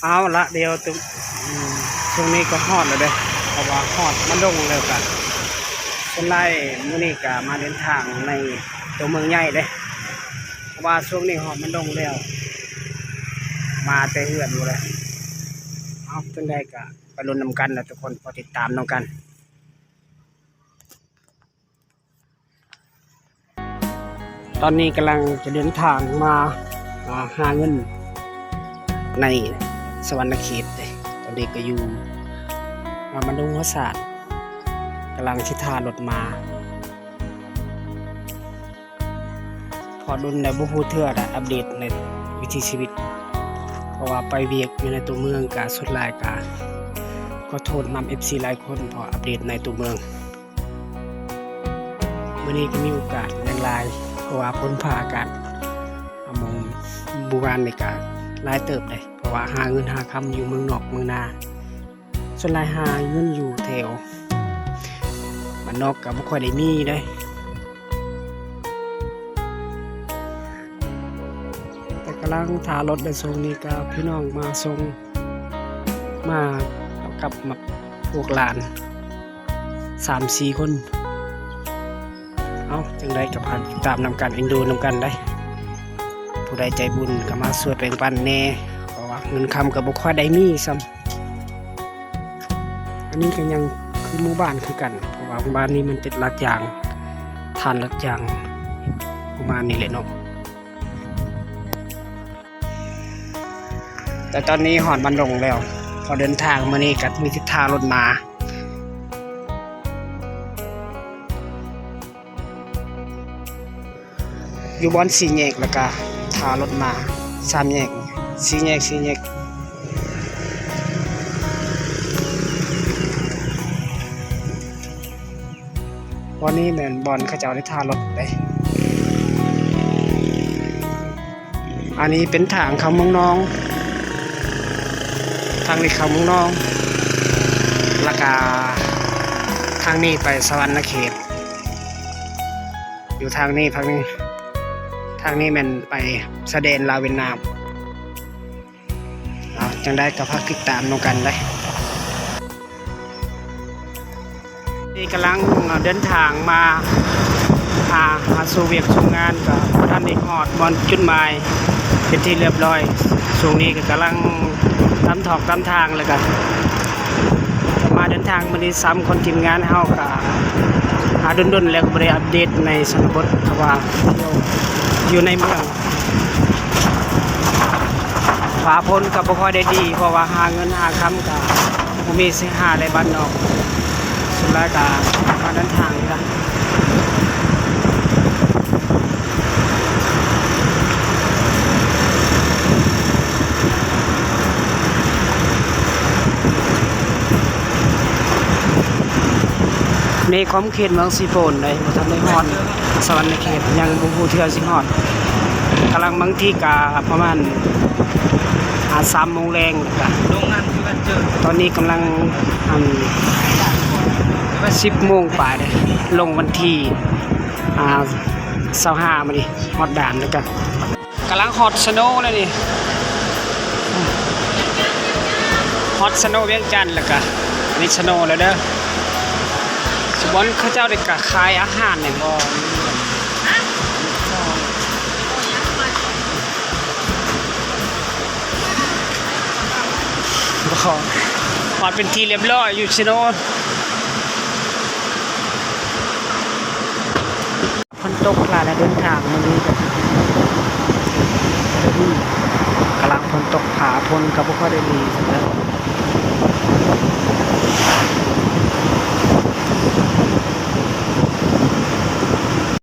ເອົາລະ ດຽວຕຸ ອືມ ຊ່ວງນີ້ກໍຮອດແລ້ວເດ້ ເພາະວ່າຮອດມາດົງແລ້ວກະ ສ່ວນຫຼາຍມື້ນີ້ກະມາເດີນທາງໃນຕົວເມືອງໃຫຍ່ເດ້ ເພາະວ່າຊ່ວງນີ້ຮອດມາດົງແລ້ວ ມາແຕ່ເຮືອນພຸ້ນແຫຼະ. ເອົາ ຈັ່ງໃດກະໄປລຸ້ນນຳກັນລະທຸກຄົນ ລໍຕິດຕາມນຳກັນ. ຕອນນີ້ກຳລັງຈະເດີນທາງມາ ມາຫາເງິນໃນສະຫວັນນະເຂດເດ້. ຕອນນີ້ກໍຢູ່ ອ່າ ມາດົງຫົວສາດ ກຳລັງຊິຖ້າລົດມາ. ພໍດົນແລ້ວບໍ່ຮູ້ເທື່ອໄດ້ອັບເດດໃນວິຖີຊີວິດ ເພາະວ່າໄປວຽກຢູ່ໃນຕົວເມືອງກະສ່ວນຫຼາຍກະຂໍໂທດນຳເອັຟຊີຫຼາຍຄົນ ເພາະອັບເດດໃນຕົວເມືອງ. ມື້ນີ້ກໍມີໂອກາດຢ່າງຫຼາຍ ເພາະວ່າຝົນຟ້າອາກາດ ອ່າ ມື້ວານນີ້ກໍຫຼາຍເຕີບເດ້ ເພາະວ່າຫາເງິນຫາຄຳຢູ່ເມືອງນອກເມືອງນາ ສ່ວນຫຼາຍຫາເງິນຢູ່ແຖວບ້ານນອກກໍບໍ່ຄ່ອຍໄດ້ມີເດ້ ແຕ່ກຳລັງຖ້າລົດ ແລະ ຊ່ວງນີ້ກໍພີ່ນ້ອງມາສົ່ງ ມາກັບ ມາ ພວກຫຼານສາມສີ່ຄົນ. ເອົາ ຈັ່ງໃດກໍຝາກຕິດຕາມນຳກັນ ເອັນດູນຳກັນໄດ໋. ຜູ້ໃດໃຈບຸນກໍມາຊ່ວຍແບ່ງປັນແດ່ ເພາະວ່າເງິນຄຳກໍບໍ່ຄ່ອຍໄດ້ມີຊ້ຳ. ອັນນີ້ກໍຍັງຄືໝູ່ບ້ານຄືກັນ ເພາະວ່າໝູ່ບ້ານນີ້ມັນຕິດລາດຢາງ ທ່ານລາດຢາງ ປະມານນີ້ແຫຼະເນາະ. ແຕ່ຕອນນີ້ຮອດບ້ານດົງແລ້ວ ເພາະເດີນທາງມື້ນີ້ກໍມີທິດທາງລົດມາ ຢູ່ບ່ອນສີ່ແຍກ ແລ້ວກໍຖ້າລົດມາ ສາມແຍກ ສີ່ແຍກ ສີ່ແຍກ. ບ່ອນນີ້ແມ່ນບ່ອນເຂົາເຈົ້າໄດ້ຖ້າລົດເດ້. ອັນນີ້ເປັນທາງເຂົ້າເມືອງນອງ ທາງນີ້ເຂົ້າເມືອງນອງ ແລ້ວກະທາງນີ້ໄປສະຫວັນນະເຂດ ຢູ່ທາງນີ້ ທາງນີ້ ທາງນີ້ແມ່ນໄປຊາຍແດນລາວຫວຽດນາມ. ເອົາ ຈັ່ງໃດກໍຝາກຕິດຕາມນຳກັນເດີ. ນີ້ກຳລັງເດີນທາງມາຫາ ຫາສູ່ວຽກສູ່ງານ ກໍບໍ່ທັນໄດ້ຮອດບ່ອນຈຸດໝາຍເປັນທີ່ລຽບຮ້ອຍ. ຊ່ວງນີ້ກໍກຳລັງຕາມຖອກຕາມທາງ ແລ້ວກໍ ມາເດີນທາງມື້ນີ້ຊ້ຳ ຄົນທີມງານເຮົາກໍ ອ່າ ດົນໆແລ້ວກໍບໍ່ໄດ້ອັບເດດໃນຊົນນະບົດ ເພາະວ່າຢູ່ໃນເມືອງ ຟ້າຝົນກໍບໍ່ຄ່ອຍໄດ້ດີ ເພາະວ່າຫາເງິນຫາຄຳກໍບໍ່ມີຊິຫາໄດ້ບ້ານນອກ ສ່ວນຫຼາຍກໍມາເດີນທາງນີ້ລະ. ໃນຂອບເຂດເມືອງສີໂປນໃດ໋ ບໍ່ທັນໄດ້ຮອດສະຫວັນນະເຂດ ຍັງບໍ່ຮູ້ເທື່ອຊິຮອດ. ກຳລັງ ບາງທີກະປະມານ ອ່າ ສາມໂມງແລງ ແລ້ວກະ ຕອນນີ້ກຳລັງ ອັນ ສິບໂມງປາຍເດ້ ລົງວັນທີ ອ່າ ຊາວຫ້າ ມື້ນີ້ຮອດດ່ານ ແລ້ວກະ ກຳລັງຮອດສະໂນແລ້ວນີ້ ຮອດສະໂນວຽງຈັນ ແລ້ວກະມີສະໂນແລ້ວເດີ. ຊິບ່ອນເຂົາເຈົ້າໄດ້ກະຂາຍອາຫານນີ້ບໍ່? ບໍ່ ຮອດເປັນທີ່ລຽບຮ້ອຍຢູ່ສະໂນ. ຝົນຕົກຫຼາຍ ແລະ ເດີນທາງມື້ນີ້ກໍ ກຳລັງຝົນຕົກ ຟ້າຝົນກໍບໍ່ຄ່ອຍໄດ້ດີສ່ຳໃດ.